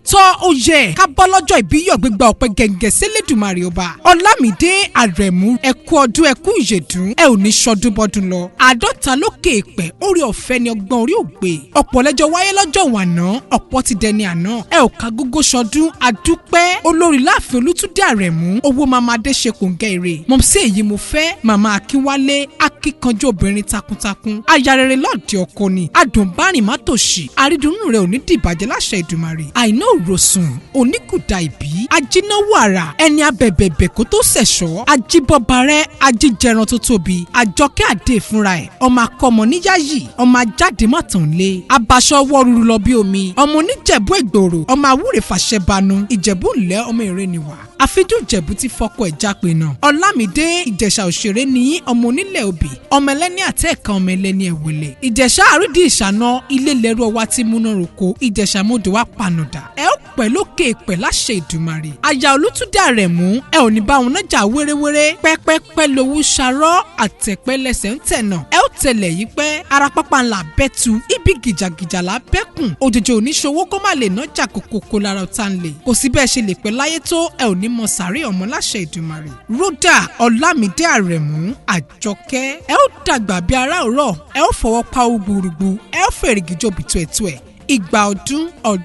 Tọ́ ó yẹ ká bọ́ lọ́jọ́ ìbíyọ̀ gbígba ọ̀pẹ gẹ̀ǹgẹ̀ sélédùmarè ọba. Ọlámídé Àrẹ̀mú, ẹ̀kú ọdún, ẹ̀kú ìyèdún, ẹ ò ní sọdún bọ́dún lọ. 50 lókè èpẹ̀, orí ọ̀fẹ́ ni ọgbọ́n orí ògbé. Ọ̀pọ̀ lẹ́jọ́ wáyé lọ́jọ́ wàná, ọ̀pọ̀ ti dẹni àná. Ẹ ò ká gógó sọdún, àdúpẹ́. Olórí láàfin Olútúndé Àrẹ̀mú, owó mama adé ṣe kòǹgẹ́ èrè. Mọ̀mísí èyí mo fẹ́, màmá Akínwálé, akíkanjú obìnrin takuntakun. Aya rere lọ́ọ̀dì ọkọ ni, adùnbárìn má tòṣì, àrídùnnú rẹ̀ ò ní dìbàjẹ́ láṣẹ Ìdùmarè. Àìná òrosùn, onígùdà ìbí, ajínáwó àrà, ẹni abẹ̀bẹ̀bẹ̀ kó tó ṣẹ̀ṣọ́, ajíbọ̀bàrẹ̀, ajíjẹran tó tóbi, àjọkẹ́ àdé fúnra ẹ̀, ọmọ akọ́mọ níyáyì, ọmọ ajáde mọ̀tàn lé, abaṣọ wọ́ruru lọ bí omi, ọmọ oníjẹ̀bú ègbòrò, ọmọ awúrè fàṣẹ banu, ìjẹ̀bú ńlẹ̀, ọmọ èrè nìwà àfijù ìjẹ̀bú ti fọkọ ẹ̀ jápe náà. Ọlámídé Ìjẹ̀ṣà òṣèré ní ọmọ onílẹ̀ òbí, ọmọ ẹlẹ́ni àtẹ̀ẹ̀kan, ọmọ ẹlẹ́ni ẹ̀wẹ̀lẹ̀. Ìjẹ̀ṣà àrídìí ìṣáná ilé lẹ́rú ọwá tí múná roko, Ìjẹ̀ṣà mọ́dọ̀ wá panùdà. Ẹ ó pẹ́ lókè èpẹ̀ láṣẹ Ìdùmarè. Aya Olútúndé Àrẹ̀mú, ẹ ò ní bá wọn nájà wéréwéré, pẹ́pẹ́pẹ́ lowó ṣarọ́, àtẹ̀pẹ́ lẹsẹ̀ ń tẹ̀nà. Ẹ ó tẹlẹ̀ yìí pẹ́, ara pápá ńlá bẹ́tu, ibi gìjàgìjà là bẹ́kùn. Òjòjò oníṣòwò kó má lè nájà kòkòkò lára ọ̀tá ń lè. Kò sí bẹ́ẹ̀ ṣe lè pẹ́ láyé tó, ẹ ò ní mọ sàárè ọmọ láṣẹ Ìdùmarè. Rhoda Ọlámídé Àrẹ̀mú Àjọkẹ́, ẹ ó dàgbà bí ará òrọ̀, ẹ ó fọwọ́ pa owó gbùrùgbù, ẹ ó fèrègì jòbì tuẹ̀tuẹ̀. Ìgbà ọdún ọdún.